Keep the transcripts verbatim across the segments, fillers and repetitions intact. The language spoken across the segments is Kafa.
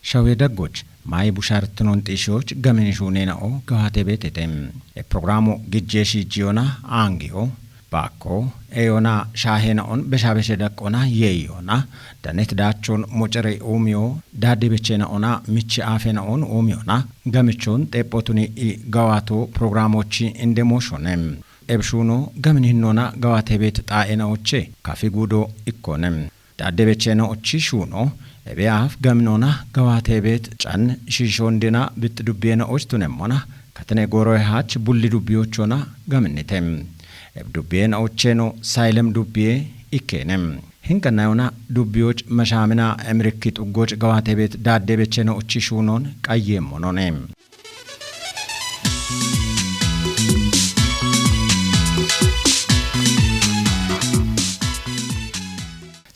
Shawee daggoch maayi bushaartinoon xiishiyoch gamin shuuneena'o gawaate beetete. E programu gijjee shiijjiyona aangiyo baakko eyona shaaheena'on beshaabeshe daqqona yeeyona danet daachon mocere uumiyo daadde becheena'ona michi aafeena'on uumiyona gamichon xeephootuni i gawaato programochi indemoshone. Ebshuuno gamin hinnoona gawaate beet xaa'eena'oche kafi guudo ikkone. Daadde becheena'ochi shuuno ebeyaaf gaminona gawaate beet can shiishondina bit dubbiyeena'och tunemmona katene gooroye haach bulli dubbiyochona gaminnite. Eb dubbiyeena'ocheno saylem dubbiye ikkeene. Hinqannayona dubbiyoch mashaamina emirikki xuggoch gawaate beet daadde becheena'ochi shuunon qayyeemmonone.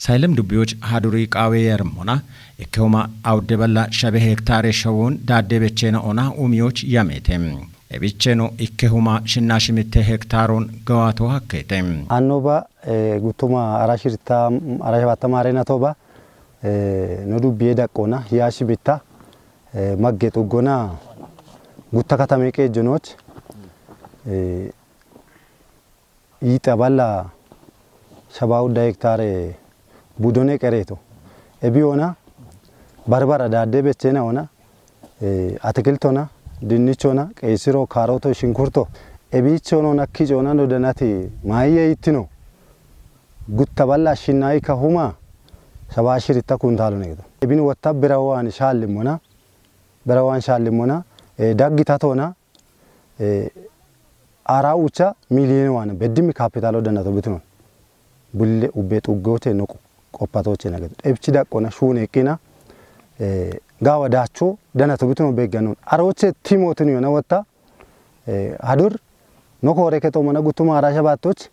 Saylem dubbiyoch haduri qaawe yarmona ikkehuma awudde balla shabe hektaare shawon daadde becheena'ona uumiyoch yameete. Ebicheno ikkehuma shinna shimitte hektaaron gawaato hakkeete. Annoba, eh, guttuma ara shirta, ara shabatta maarena toba, eh, no dubbiye daqqona, ya shimitta, eh, magge xuggona, gutta katame qeejjonoch, eh, iixa balla shaba udda hektaare budone qereeto. Ebi ona barbara daadde bechena ona, eh, atikiltona, dinnichona, qeesiro, kaaroto, shinkurto. Ebichon ona kichona no danati maayiye ittino. Gutta balla shinna ikka huma shaba shiritta kuntaalo negeto. Ebin wotta birawan shallimona, birawan shallimona, eh, daggi tatona, eh, ara ucha miliyene wana beddimi kapitalo danato bitunon. Bulle ubbe xuggote no qo-, qoppatoche nageto. Ebchi daqqona shuune eqqina, eh, gawa dacho danato bitunon begganon. Aroche timotun yona wotta, eh, hadur no kore ke tomona guttuma ara shabattoch,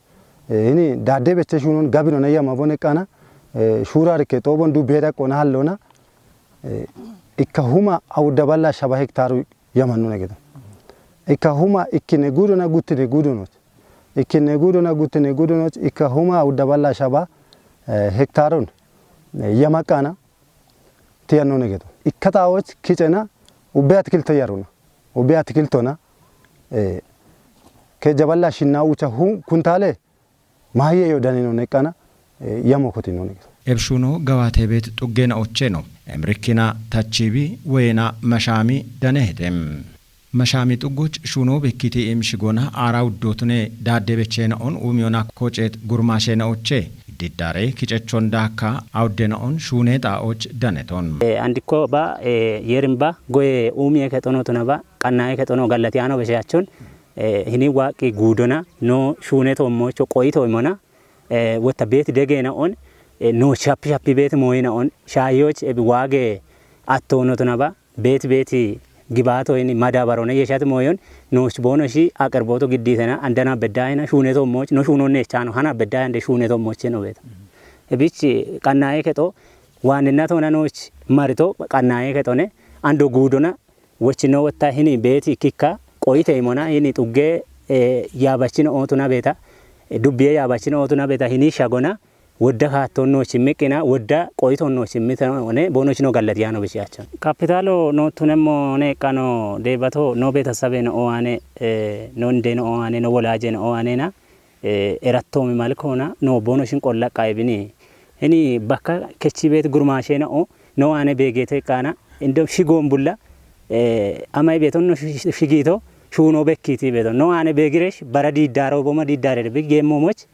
eh, ini daadde beche shuunon gabinona yama bone qana, eh, shurari ke tobon dubbe daqqona hallona, eh, ikka huma awudda balla shaba hektaru yamannu negeto. Ikka huma ikkine guudona guttine guudonoch. Ikkine guudona guttine guudonoch ikka huma awudda balla shaba, eh, hektaarun, eh, yamaqana tiyannu negeto. Ikka taawoch kicena ubbe atikilto yaruna. Ubbe atikiltona, eh, ke jaballa shinna ucha hu kuntaale maayiye yo danino neqqana, eh, yamo kotino negeto. Ebshuuno gawaate beet xuggeena'ocheno emirikkina tachibi woyena mashaami danehete. Mashaami xuggoch shuuno bekkiti imshigona ara uddotune daadde becheena'on uumiyona koceet gurmaasheena'oche diddare kicechon daakka awuddena'on shuune xaa'och daneton. Eh, andikko ba, eh, yerin ba, goye uumiye kexono tuna ba, qannaye kexono gallatiyaano besheyachon, eh, hini waaqqi guudona, no shuune toommocho qoyi toomona, eh, wotta beeti degeena'on, eh, no shappi shappi beeti mooyina'on, shaayoch ebi waage attoonotona ba, beeti beeti gibaatoyni madabarone yeshat mooyon, nooch boonoshi aqerbooto giddiitena, andana beddaayena, shuune toommoch, no shuunon neechaano, hana beddaayande shuune toommoche no beeta. Ebich qannaye kexo, waanninna toona nooch marito qannaye kexone, ando guudona, wochino wotta hini beeti ikkikka qoyite imona, hini xugge, eh, yaabachino ootuna beeta, eh, dubbiye yaabachino ootuna beeta, hini shagona, wodda kaatton noochimmi qina, wodda qoyton noochimmi te one, boonochino gallatiyaano bishiyachon. Kapitaalo no tunemmo ne qano deebato, no beetasabe no owaane, eh, no nde no owaane, no wolaaje no owaanena, eh, erattomi malkona, no boonoshin qolla qaybini. Hini bakka kechi beet gurmaashena o, no waane beegete qana, indo shigoon bulla, eh, amay beeton no shi-, shi-, shigito, shuuno bekkiti beeton. No waane beegiresh, bara diiddaaro, boma diiddaare bi geemmomoch,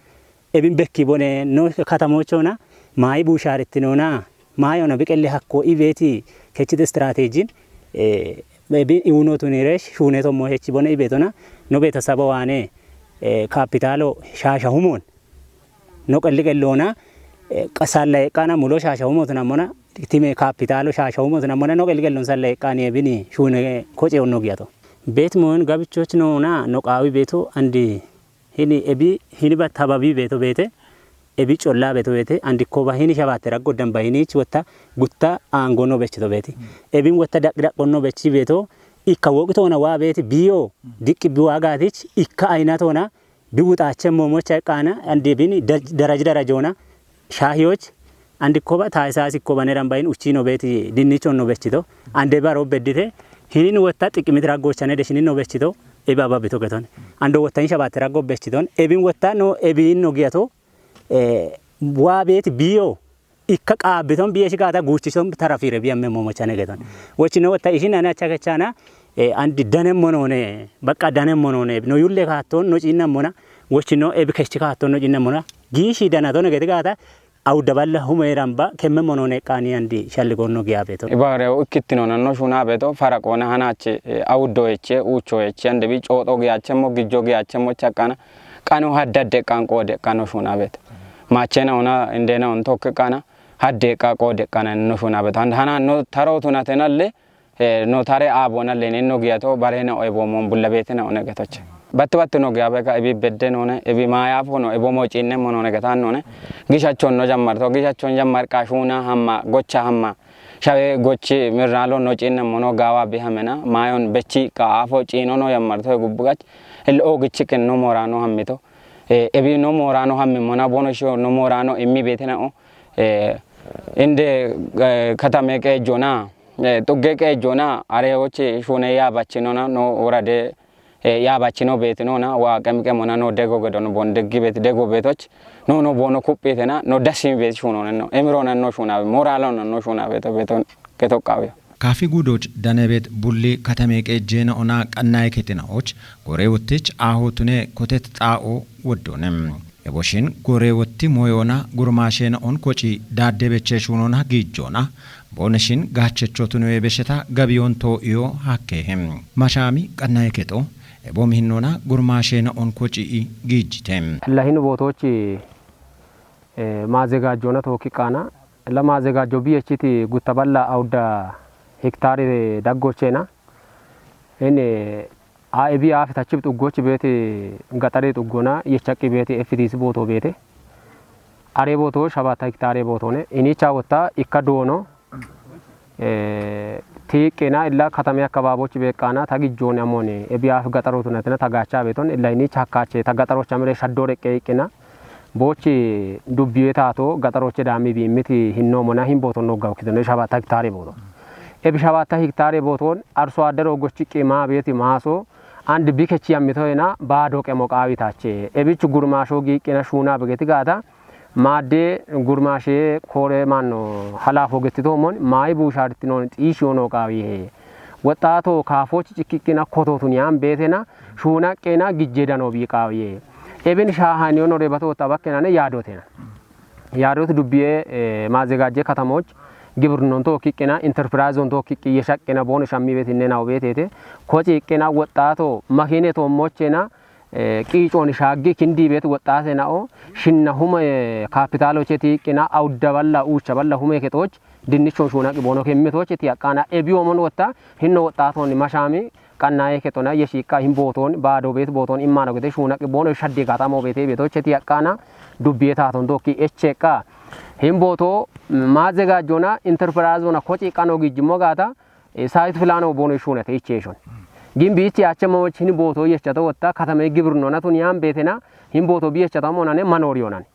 ebin bekki bone, no katamochona, maayi buushaarettinona, maayi ona biqelle hakko i beeti kechite istirateejin, eh, ebi iwuno tuniresh, shuune tommo hechi bone i beetona, no beetasaba waane, eh, kapitaalo shaasha humon, no qelli qellona, eh, qa-, salla eqqana mulo shaasha humotinammona, time kapitaalo shaasha humotinammona, no qelli qellon salla eqqani ebini shuune koce onno giyato. Beet moyon gabichoch nona, no qaawi beeto andi hini ebi, hini ba tababi beeto beete, ebi colla beeto beete, andi koba hini shabatte raggo damba hinich wotta gutta aango no bechito beeti. Ebin wotta daq-, daqqon no bechi beeto, ikka woqitoona waa beeti biyo, diqqi bi waagaatich, ikka aynatoona, bi wuxaachemmo mocha eqqaana, andi bini da-, daraj darajona, shaahiyoch, Andi koba taisa si koba ne ramba in uchi no beti dinnicho no bechito. Ande baro beddite. Hinin wotta xiqimit raggo chane de shinin no bechito. Eba babito geton. Ando wotta in shabat raggo bechiton. Ebin wotta no ebin no giyato. Eh, wa beti biyo. Ikka qaabiton biye shigata guchichon tarafire biya me momo chane geton. Wochi no wotta ishin ane acha kechana. Eh, andi danem monone. Bakka danem monone. No yulle katon no chinna mona. Wochi no ebi kechi katon no chinna mona. Gishi danaton geti gata. Au daballa hume ramba kemme monone qani andi shalli gonno giya beto. Ibare ikkitino nanno shuna beto faraqona hanache, eh, au doeche ucho eche ande bi choto giyache mo gijjo giyache mo chakana qanu haddadde qanqo de qano shuna beto. Machena ona indena on tokke qana hadde qaqo de qana no shuna beto. And hana no taro tunatenalle. Eh, notare abona lenen no giyato barena o ebo mon bulla betena one getoche. Battu battu no giya beka ebi bedde none ebi mayafo no ebo mo cinne mon one getan none. Gishachon no jammarto gishachon jammar qashuna hamma gocha hamma. Shawe gochi mirralo no cinne mono gawa bi hamena mayon bechi ka afo cino no jammarto gubbugach. El o gichi ken no morano hammito. Eh, ebi no morano hammi mona bono sho no morano immi betena o. Eh, inde, eh, katame ke jona. Eh, tugge qeejjoona areewochi shuune yaabachinona no worade, eh, yaabachino beetinona waa qemiqemona no dego gedono bon deggi beeti dego beetoch no no boono kuphitena no dasimi beeti shuunona no emirona no shuunabe moralona no shuunabe to beeton ketoqqawe. Kaafi guudoch danebeet bulli katame qeejjeena ona qannaye ketinaoch gore wuttich aahotune kotet xaa'o woddone. Eboshin gore wotti moyona gurmaasheena on koci daadde beche shuunona giijjoona. Booneshin gaachechotunoye besheta gabiyoon too'iyo hakkehe. Mashaami qannaye kexo ebo mihinnona gurmaasheena on koci'i giijjite. Lahinu bootoochi, eh, maazegaajjoona tookki qaana. La maazegaajjo biyechiti gutta balla awudda hektaari daggocheena. Ene a ebi afi tachib xuggochi beeti gaxare xuggona yechaqqi beeti F D C booto beete. Are booto shabatta hektaare bootone. Inicha wotta ikka doono. Eh, tiiqqina illa katami akkabaabochi beeqqaana ta gijjooni amooni ebi afi gaxarotu natina ta gaacha beeton illa inicha hakkaache ta gaxarocha mire shaddoo reqqe iqqina. Boochi dubbiye taato gaxaroche daami biimmiti hinnoomona hin booton noggaw kitone shabatta hektaare booto. Ebi shabatta hektaare booton arso addero gochi qima beeti maaso and bikechi yammitoyena baado qemo qaawitache. Ebichu gurmaasho giiqqina shuuna begeti gaata maadde gurmaashe koore manno halaafo gettitoomon maayi buushaartinoon xiishiyo noo qaawihe. Woxxaato kaafoochi cikkiqqina kotootun yaan beetena shuuna qeena gijje dano bii qaawiye. Ebin shaahaniyo no rebato woxxa bakkenane yaadotena. Yaadot dubbiye, eh, maazegaajje katamoch gibirnon to kiqqina, enterprise on to kiqqi yeshaqqina, boono shammi betinne nawo beetete. Koci iqqina, woxxaato makine to mochena, eh, qiicoon shaaggi kindi beet woxxaate na'o, shinna hume, eh, kaapitaaloche tiiqqina, awudda balla, uucha balla hume kexooch, dinnichon shuunaqi boono kemmitoche tiyaqqaana, ebiyoomon wotta, hinno woxxaatoonni mashaami, qannaye kexona, yeshiqqa, hin bootoon, baado beet bootoon, immaano gede shuunaqi boono shaddi gatamo beete beetoche tiyaqqaana, dubbiye taaton dookki echeqqa. Hin booto, maazegaajjoona, enterprise ona koci qano gijjimmo gaata, eh, site plan o boono shuunate ichcheeshon. Gimbi ichche achchemmoch hin booto yechchato wotta katame gibirnona tun yaan beetena, hin booto bi yechchato monane manoori yonane.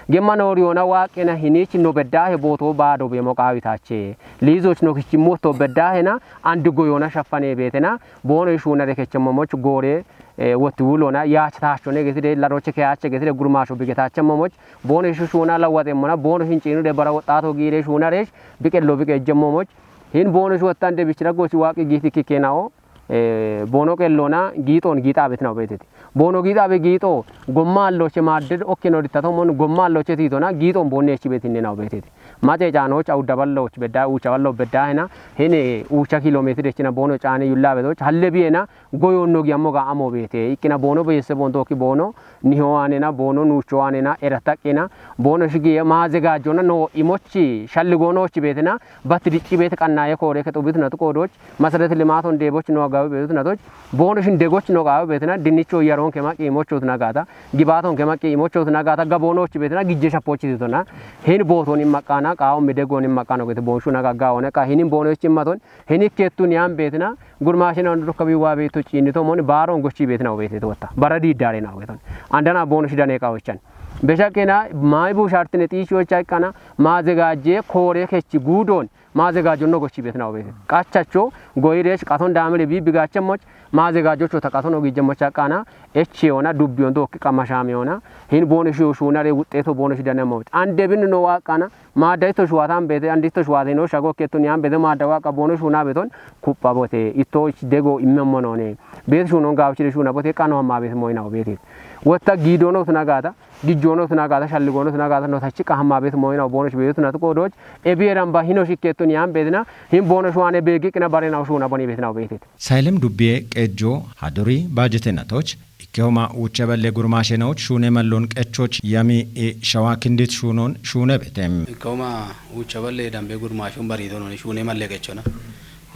Gemma noori yona waaqqena hinich no beddahe booto baado beemo qaawitache. Liizoch no kichchimmo to beddahena andi goyona shaffane beetena boono shuunare kechchemmoch goore, eh, wotti wulona yaach taachone getide laroche keyache getide gurmaasho bigetachemmoch boono shu shuuna lawaxemmona boono hin ciinude bara woxxaato giire shuunaresh biqello biqejjemmoch hin boono shu wottan debichira gochi waaqqi giiti kikkenao, eh, boono qellona giixon giixaabetinaw beetete. Boono giixaabe giixo gomma alloche maadded okkino dittatomon gomma alloche tiitona giixon boonne echi betinnenaw beetete. Mace caanoch awudda balloch bedda uucha ballo bedda hena hene uucha kilometir echina boono caane yulla betoch halle biyena goyon no giyammo ga amo beete. Ikkina boono beesse boon tookki boono niho anena boono nuucho anena erattaqina boono shigiye maazegaajjona no imochi shalli goonochi beetena batti dicci beete qannaye koore ke xubitnatu qoodoch masaret limaaton deeboch no agabe beetnatoch boono shin degoch no gabe beetena dinnicho yaron kema qiimochot nagata gibaaton kema qiimochot nagata gaboonoch beetena gijje shapoch titona hin booton immaqana qaawon midegon immaqano gete boonshu nagagga one qa hinin boono ich immaton hin ikkettun yaan beetena gurmaashena on dukka bi waa beeto ciinnitomon baaron gochi beetena beetete wotta bara diiddaarena beeton andana boono shidane qaawochan Beshaqqina maayi buushaartine xiishiyocha ikkana, maazegaaje koore kechi guudoon maazegaajo no gochi beetinawo beete. Qachacho goyiresh qaton daamire biibbi gaachemmoch maazegaajocho ta qaton ogiijjemmocha ikkana, echiyoona dubbiyoon dookki qammashaamiyoona, hin boono shiyo shuunare wuxxeeto boono shidanammoch. Ande binni no waaqqana, maadda itto shuwaataan beete, andi itto shuwaatino shago ketto niyaan beete maadda waaqqa boono shuuna beeton kupha bote, itto dego immemmo noone. Beet shuunon gaawchire shuuna bote qano hammaa beet moyinawo beeteet. Wotta giidoono tunagaata, gijjoono tunagaata, shalligoono tunagaata, notachi qahammaa beet moyinawo boono shi beetu tunatu qoodooch, ebi eran ba hino shikketto niyaan beetina, hin boono shuwaane beegi qina barena shuuna boni beetinawo beeteet. Saylem Dubbiye Qejjo Haduri Baajetenatoch, ikkehoma wuchche balle gurmaashenooch shuune malloon qechoch yami i shawa kindit shuunoon shuune betem. Ikkehoma wuchche balle dambe gurmaashoon bariitonoon shuune malle qechona.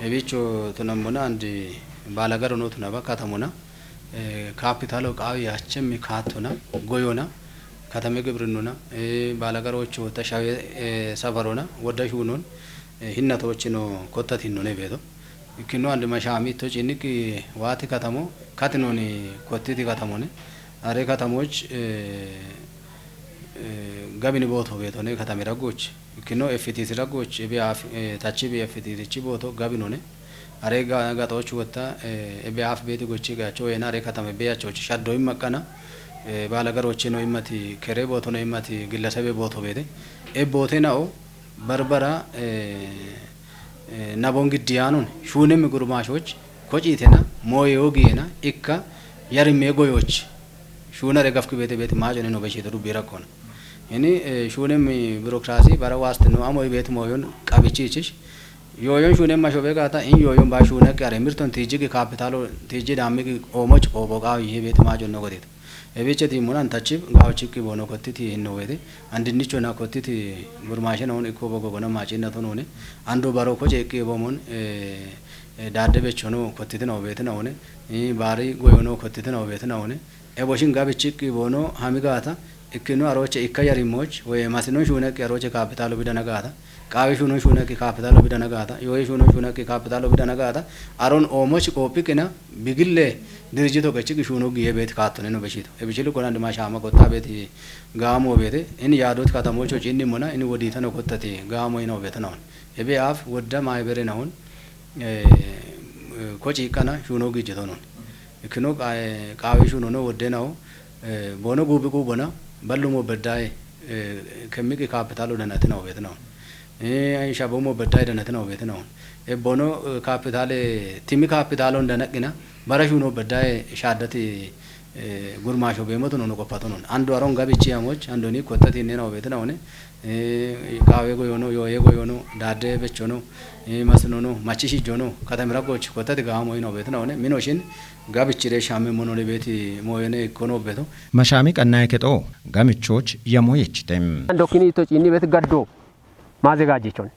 Ebicho tunammona andi baalagaro no tunaba katamona, eh, kaapitaalo qaawi yaachemmi kaattona, goyona, katame gibrinnona, eh, baalagaroocho wotta shawe, eh, safarona, wodda shuunoon, eh, hinnatoochino kottatinnone beeto. Ikkino andi mashaami itto ciinniqqi waati katamo, katinoni kottiti katamone. Are katamoch, eh, eh, gabini booto beetone katami raggoch. Ikkino F T C raggoch, ebe af, eh, tachi be F T C chi booto gabinone. Are ga-, gaxooch wotta, eh, ebe af beeti gochi gacho ena are katame be achoch shaddo imma qana, eh, baala garochino immati kere bootono immati gillasebe booto beete. E boote nao, Barbara, eh, eh, nabon giddiyanon, shuunemmi gurmaashoch, kociitena, mooye ogiyena, ikka, yarimme goyoch, shuunare gafki beete beeti maacone no beshito dubbi rakkona. Ini, eh, shuunemmi birokraasi bara waastino amo ibeeti mooyon qabichichich, yooyon shuunemma shobe gaata, in yooyon ba shuunaqi are mirton tiijigi kaapitaalo, tiiji daammigi oomoch oobo qaawi yee beeti maacon no godito. Ebiche tiimunan tachib gaawchikki boono kottiti hinno woyte, andinnichona kottiti gurmaashenahun ikko bogo gona maaciinnatonone, ando baro koce ikki boomon, eh, eh, daadde bechono kottitinaho beetinaone, eh, baari goyono kottitinaho beetinaone, eboshin gabichikki boono hami gaata, ikkino arooche ikka yarimmoch, woye masinon shuuneqqi arooche kaapitaalo bidana gaata, qaawi shuunon shuuneqqi kaapitaalo bidana gaata, yooye shuunon shuuneqqi kaapitaalo bidana gaata, aron oomoch qoophiqina, bigille dirijito qechiqi shuuno giye beeti kaattoneno beshito. Ebichili konandi mashaama gotta beeti gaamo beete, ini yaadot katamocho ciinnimona, ini wodiitano kottati gaamo ino beetanaon. Ebe af wodda maayberenahun, eh, koci ikkana shuuno gijjitonon. Ikkino qa-, qaawi shuunono woddenaho, eh, boono guubi quubona, ballumo beddaye, eh, kemmiqi kaapitaalo danatinaho beetinaho. Eh, shabomo beddaye danatinaho beetinaho. E boono, eh, kaapitaale, timi kaapitaalon danaqina, bara shuuno beddaye shaaddati, eh, gurmaasho beemotuno no qoppatonon. Ando aron gabichi amoch, andoni kottati nena beetinaone, eh, qaawe goyono, yooye goyono, daadde bechono, eh, masinono, machi shijjono, katamira goch kottati gaamo ino beetinaone, minoshin gabichire shamme monole beeti mooyone ikkono beto. Mashaami qannaye kexo, gamichoch yamo yechite. Ando kini ito ciinni beeti gaddo. Maazegaajichon.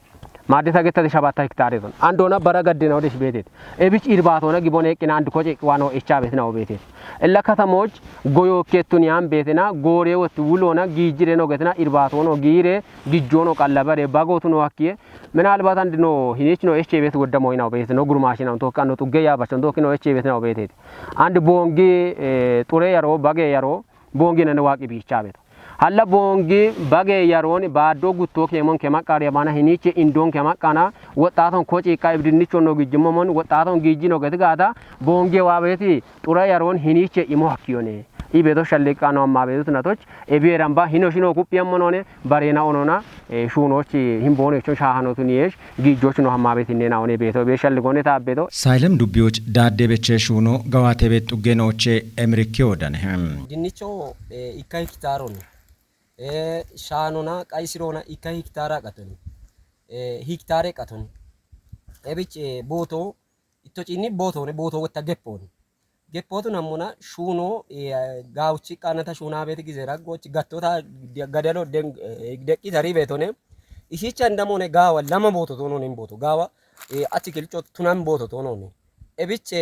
Maaddeta gettade shabatta hektaare zon. Andoona bara gaddena wode shi beeteet. Ebich irbaatoona gibone eqqina and koce wano echa beetina wo beeteet. Ella katamoch goyo kettun yaan beetina goore wot wulona giijire no getina irbaatono giire gijjono qallabare bagotuno hakkiye. Minalbat and no hinich no eche beet wodda moyina wo beeteet. No gurmaashina to kan no xugge yaabachon to kino eche beetina wo beeteet. And boongi, eh, xure yaro, bage yaro, boongi nene waaqi biicha beeto. Halla boongi bage yarooni baaddo guttoo keemon ke maqqaariya baana hiniiche indoon ke maqqaana woxxaaton ko ciiqqa ibidinnichon no gijjimmomon woxxaaton giijjino geti gaata boongi waabeeti xura yaroon hiniiche imo hakkiyone. I beeto shalliqqaano ammaa beeto tunatoch ebi eramba hino shino kuphiyammonoone bareena onoona, eh, shuunoochi hin boono echon shaahanootun yeesh giijjooch no hammaa beetinneena one beeto be shalligoone taabbeeto. Saylem dubbiyoch daadde beche shuuno gawaate beet xugge nooche emirikki wodanehe. Dinnicho, eh, ikka hikitaaron, eh, shaanona qayisiroona ikka hikitaara qatoni, eh, hikitaare qatoni. Ebich, eh, booto, itto ciinni bootone, booto wotta geppooni. Geppootu nammona shuuno, eh, gaawchi qaanata shuunaa beeti gize raggochi gattota gadalo den-, eh, deqqi tari beetone. Ishicha indamone gaawa lama booto toononin booto. Gaawa, eh, atikilcho tunan booto toononin. Ebiche,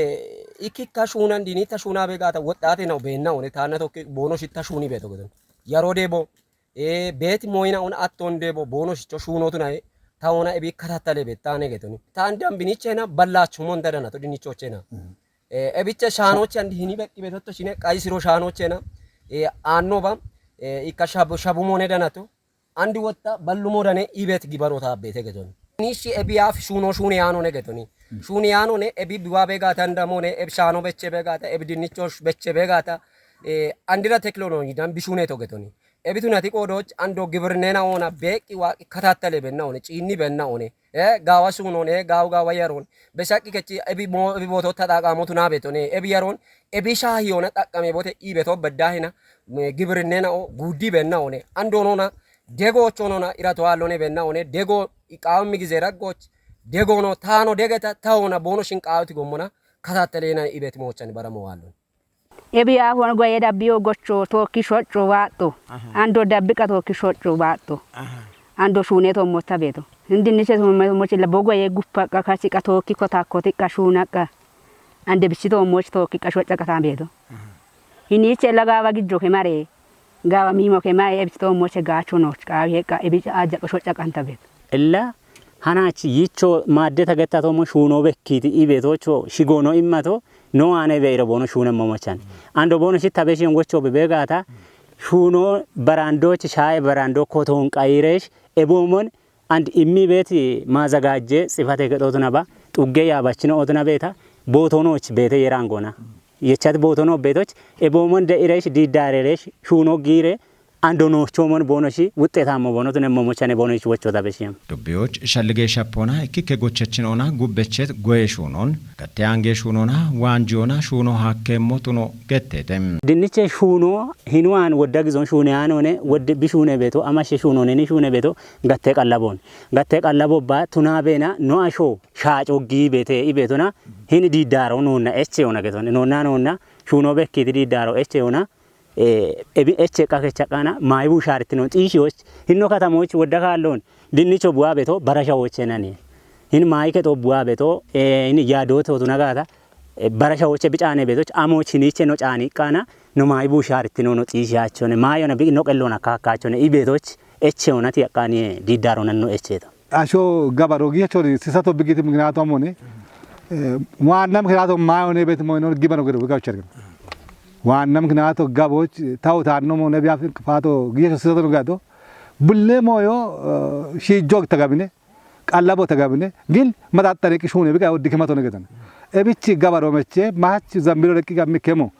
ikikka shuunan dini ta shuuna be gaata woxxaate nau beenna one taanna tokki boono shitta shuuni beeto gedon. Yaroo deebo, eh, beeti moyina on atton deebo boono shicho shuunotu nae ta ona ebi katattale bettaane getoni. Taan dambinichena ballaachu mon dadanato dinnichochena. Mhm. Eh, ebiche shaanoche andi hini beqqi beetotto shine qayisiro shaanochena, eh, aanno ba, Eh, ikka shabu-, shabu mone danatu. Andi wotta ballu modane ibet gibano ta bete getoni. Nishi ebi af shuno shuni ano ne getoni. Shuni ano ne ebi biwa bega tanda mone, eb shano beche bega ta, eb dinnicho sh-, beche bega ta. Eh, andira teknoloji dan bishune to getoni. Ebi tunati qodoch ando gibirnena ona beqi wa katattale benna one, cinni benna one. Eh, gawa shunon, eh, gawa gawa yaron. Beshaqi kechi ebi mo-, ebi boto ta daqa mo tuna betone. Ebi yaron, ebi shahi ona taqame bote ibeto bedda hina. Me gibirnena o gudi benna one. Ando nona, dego chonona irato allone benna one. Dego iqawmi gize raggoch. Dego no tano degeta, taona bono shinqawti gommona. Katattale na ibet mochan baramo wallon. Ebi ahuwan goye dabbiyo gocho tookki shocco waaxxo. Aha. Ando dabbiqa tookki shocco waaxxo. Aha. Ando shuune toommotta beeto. Hindinniche toommochi labo goye guppaqqa kachiqa tookki kotakkotiqqa shuunaqqa. Ande bichi toommochi tookkiqqa shocca qata beeto. Aha. Hiniche la gaawa gijjo ke mare. Gaawa miimo ke mare ebichi toommoche gaacho nooch qaawi heqqa ebichi ajjaqo shocca qanta beeto. Illa hanachi yicho maaddeta gettatommo shuuno bekkiti ibeetocho shigono immato no ane beiro bono shuunemmo mochan. Ando bono shitta beshiyon gocho be begata shuuno barandoch shaye barando koton qayresh ebomon and immi beti mazagaje tsifate gedotuna ba xugge yabachino otuna beta botonoch bete yerangona. Yechat botono betoch ebomon de iresh didareresh shuuno gire ando noochomon bonoshi wuxxetammo bono tunemmo mochane bonochi wocho tabeshiyam. Dubbiyoch shallige shapona ikkikke gochechinoona gubbechet goye shuunon, gatte ange shuunoona, waanjiyoona shuuno hakkemmo tuno gettete. Dinniche shuuno hinuwan wodda gizon shuune aanone, wodde bishuune beeto, amashe shuunone ni shuune beeto, gatte qallabon. Gatte qallabo ba tuna beena no asho shaaco gi beete i beetona, hini diiddaaro noonna eche yoona geton. Noonna noonna shuuno bekkiti diiddaaro eche yoona, eh, ebi eche qake chaqana, maayibu shaarittino xiishiyoch, hinno katamoch wodda kaalloon, dinnicho buwa beto, barasha woche nani. Hin maayike to buwa beto, eh, hin yaadote otuna gaata, eh, barasha woche bicaane betoch, amoch hiniche no caani qana, no maayibu shaarittino no xiishiyachone, maayona bi no qellona kaakachone, i betoch, eche yoona ti yaqani diiddaaro nanno echeto. Asho gabaro giya chori sisa to bigiti mignato amone. Eh, waanna mignato maayone bet moyno gibano gero gaw chergen. Waanna mignato gabo taw tanno mone biya fato giya sisa to gato. Bulle moyo, eh, shi jog tagabine. Qallabo tagabine. Gin matattare ki shune biga oddi kimato ne getan. Ebichi gabaro meche mach zambiro reki gammi kemo.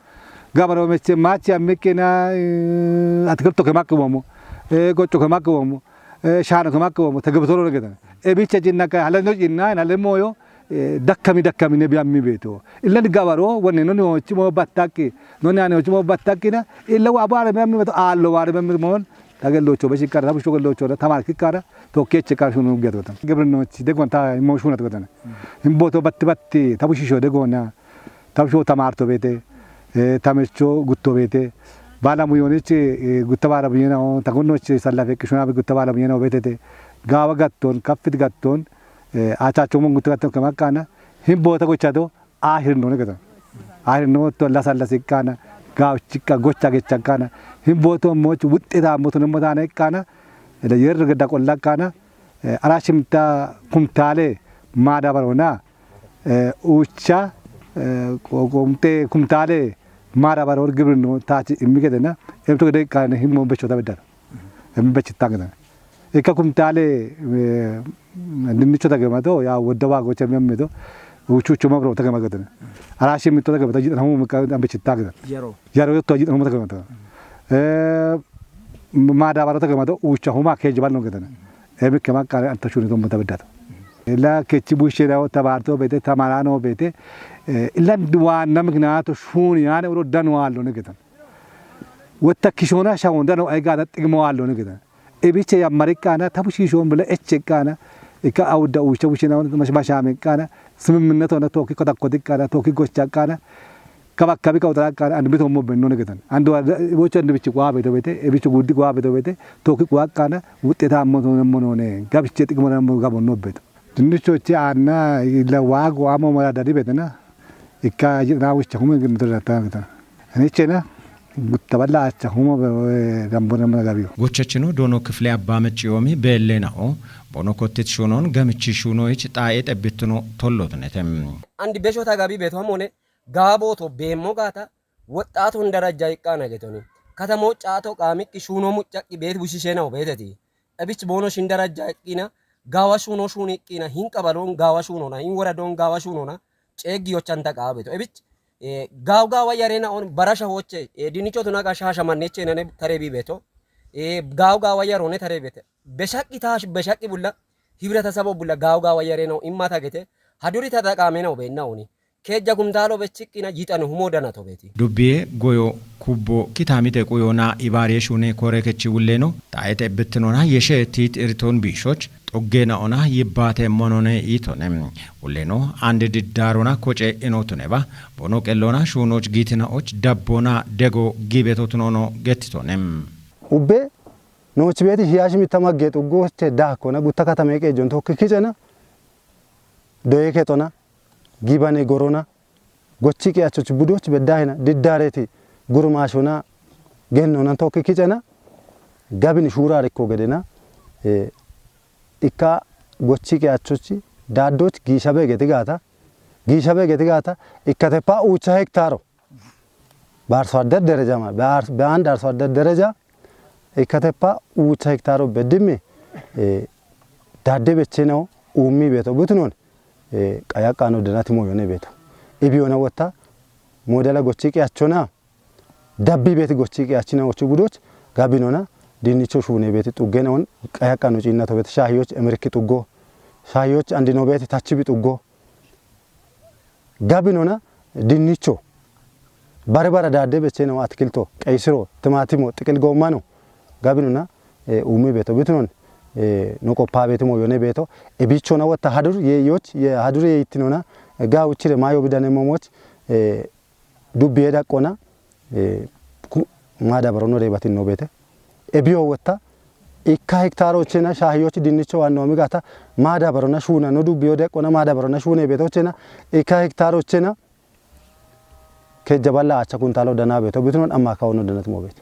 Gabaro meche mach ammikena, eh, atkirto kemak womo. Eh, gocho kemak womo. Eh, shaano kemak womo. Tagbitoro ne getan. Ebicha jinna ka halano jinna, hale moyo, eh, dakkami, dakkami ne biyammi beto. Illa ni gabaro, wonne noni ochi mo battaki, noni ane ochi mo battaki na, illa wa abare biyammi beto, allo ware biyammi mon, tagello cho beshi kara, tabu shogello cho, tamar ki kara, to keche kara shunu geto tan. Gebrino chi de gonta mo shuna to tan. Himboto batti batti, tabu shisho de gona, tabu sho tamarto bete, eh, tamecho gutto bete, bala muyonichi, eh, gutta bala muyena, tagunnochi sallafe kishuna gutta bala muyena betete, gawa gatton, kaffit gatton, eh, achacho mon gutta gatton kemakana, himboto gochado, ahirno ne getan. Ahirno to lasa lasa ikkana, gawchikka gocha gecha ikkana. Himboto moch wuxxetammo to nemmo tane ikkana. Ele yer geda qolla ikkana. Eh, arashimta kumtale madabarona. Eh, ucha, eh, ko-, kumte kumtale madabaror gibirno tachi immi gedena. Emto gede ikkana himmo becho tabedar. Em bechi tangedana. Ikka kumtale, eh, dinnicho tagamato, ya wodda wago chememmeto, uchucho mabro tagamato. Arashi mito tagamato, jitana homo ka ambe chitta gida. Yaro. Yaro to jitana homo tagamato. Eh, madabaro tagamato, ucha homa ke jibal no gidana. Emi kema kare anta shuni to mutabedato. Ila kechi bushe da tabarto bete, tamarano bete. Eh, ila duwa namgnato shuni ane uro danwalo ne gidan. Wotta kishona shawon dano ay gada xigmo walo ne gidan. Ebiche yammarikkana, tabu shiishon bile echekkana, ikka awudda ucha ushina mash-, mashamikkana, simimminnet hona toki kotakkotikkana, toki gochchakkana, kabakkabi kawutarakkana, and bito mo benno ne getan. And wa-, wocho and bichi kwa beto bete, ebicho guddi kwa beto bete, toki kwa kana, wuxxetammo to nemmo none, gabiche xiqimo nemmo gabo no beto. Dinnichochi aanna illa waago amo mara dadi betena. Ikka ajina wicha hume gimdo data gita. Ani chena gutta balla acha humo be, be, gambo na mara gabiyo. Gochachino dono kifle abba mecciyomi beellenao bono kottit shunon gamichi shuno ich xaa'e xebbittuno tollotnete. Andi besho tagabi beto hamone gaabo to beemmo gaata woxxaatun darajja iqqaana getoni. Katamo caato qaamikki shuuno muccaqqi beet bushishe nawo beeteti. Ebich boono shin darajja eqqina, gaawa shuuno shuuni eqqina, hin qabalon gaawa shuunona, hin woradon gaawa shuunona, ceeggi yochanta qaawa beeto. Ebich, eh, gaaw gaawa yarena on barasha hoche, eh, dinicho tunaqa shasha manneche nane tarebi beeto. Eh, gaaw gaawa yarone tarebete. Beshaqqi tash, beshaqqi bulla, hibretasabo bulla gaaw gaawa yarena on immata gete, haduri tataqame nawo beenna oni. Keejja kuntaalo bechiqqina yixanu humo dana tobeti. Dubbiye goyo kubbo kitaamite quyona ibaariye shuune kore kechi wulleno, taete bittinona yeshe tiit iriton biishoch, xoggeena ona yibbaate monone iitone. Wulleno ande diddaarona koce inotuneba, bono qellona shuunoch giitina och dabbona dego giibetotunono gettitone. Ubbe noochi beeti shiyashi mitta magge xuggoste daakkona gutta katame qeejjon tokki kicena, doye kexona, gibane gorona, gochi qiyachoch budoch beddahina, diddaareti gurmashona, gennona tokki kicena, gabin shuurarikko gedena, eh, ikka gochi qiyachoch daaddoch giishabe geti gaata, giishabe geti gaata, ikkatepa uucha hektaro. Ba'arso adder dereja ma-, ba'ar-, ba'and arso adder dereja ikkatepa uucha hektaro beddimmi, eh, daadde beche nawo uummi beeto butunon, eh, qayaqqano denati moyone beeto. Ibiyona wotta modela gochi qiyachona, dabbi beeti gochi qiyachina ochu budoch, gabinona, dinnicho shuune beeti xuggenaon, qayaqqano ciinnato beeti, shaahiyoch emirikki xuggo, shaahiyoch andino beeti tachibi xuggo, gabinona, dinnicho, bare bara daadde beche nawo atkilto, qeysiro, timatimo, xiqil goommano, gabinona, eh, uummi beeto butunon, eh, no qoppa beeti moyone beeto, ebichona wotta hadur, ye yoch, ye hadur ye ittinona, eh, ga uchire mayo bidane momoch, eh, dubbiye daqqona, eh, ku-, maadabarono reebatin no beete. Ebiyo wotta, ikka hektaro chena shaahiyoch dinnicho wanno migata, maadabarona shuuna no dubbiyo daqqona, maadabarona shuune beeto chena, ikka hektaro chena, kejja balla acha kuntalo dana beeto, butunon amma kawono danat mo beete.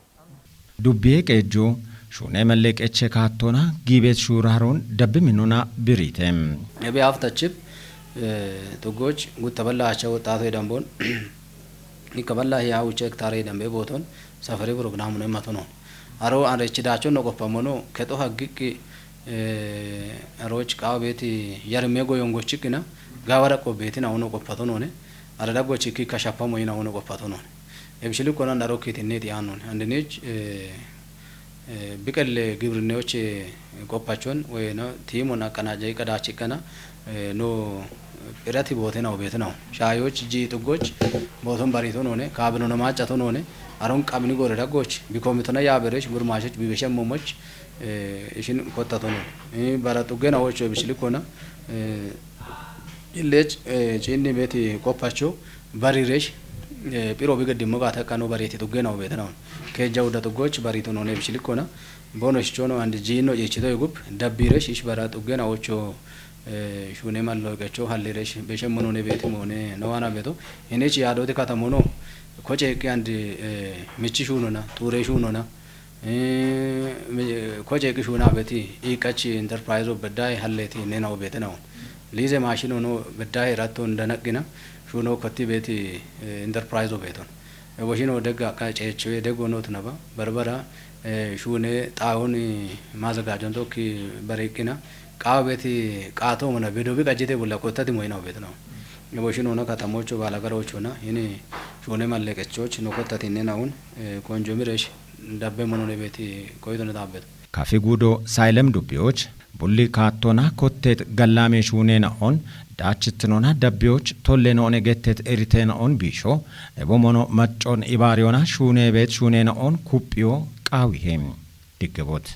Dubbiye qeejjo, shuune malleqeche kaattona, giibet shuuraron, dabbi minona birite. Ebe haftachip, eh, tuggoch, gutta balla acha woxxato edambon, ikka balla hiya ucha hektare edambe booton, safari programu ne matono. Aro anrechi dacho no qoppamono, keto haggiqqi, eh, aroch qawa beeti yarme goyon gochiqqina, gawara qo beeti na uno qoppatonone, ara daggochikki kashapamo ina uno qoppatonone. Ebishili konan daro kitinne ti annon. Andinich, eh, eh, biqelle gibrinneoche qoppachon, we no, timon aqanaja iqadachiqqana, eh, no, irati boote nawo beete nawo. Shaayoch ji xuggoch, booton barito none, kaabino na macato none, aron qabini gore daggoch, bikomitona yaberesh, gurmashoch, bibeshe momoch, eh, ishin kottato none. Eh, bara xugge nawocho ebishili kona, eh, illech, eh, chinni beeti qoppacho, bariresh, eh, piro bigeddimmo gata kano bariti xugge nawo beete nawo. Kejja uda xuggoch barito none ebishili kona, bono shichono andi jino jechito yugup, dabbiresh ish bara xugge nawocho, eh, shuune mallo qecho halliresh, beshe monone beeti mone, no wana beeto. Inich yaadoti katamono, koche eqqi andi, eh, michi shuunona, xuure shuunona, eh, mi-, koche eqqi shuuna beeti, iqachi enterprise beddae halleeti nena obete nawo. Lize mashino no beddae ratto ndanaqina, shuuno kotti beeti, eh, enterprise obeton. E woshino degga ka ceechoye deggo no tunaba, barbara, eh, shuune xaawoni mazagajon tokki bariqqina, qaawa beeti qaato mona bedobi qajjete bulla kottati moyina obete nawo. E woshino na katamocho balagarocho na, ini shuune malleqechoch no kottati ne nawun, eh, konjo miresh dabbe monone beeti koyto ne taabbeto. Kafi gudo saylem dubbiyoch, bulli kaattona kottet gallame shuune na'on, daachittinona dabbiyoch tolle noone gettet erite na'on biisho, nebo mono maccon ibaariyona shuune beet shuune na'on kuphiyo qaawihe. Diggebot.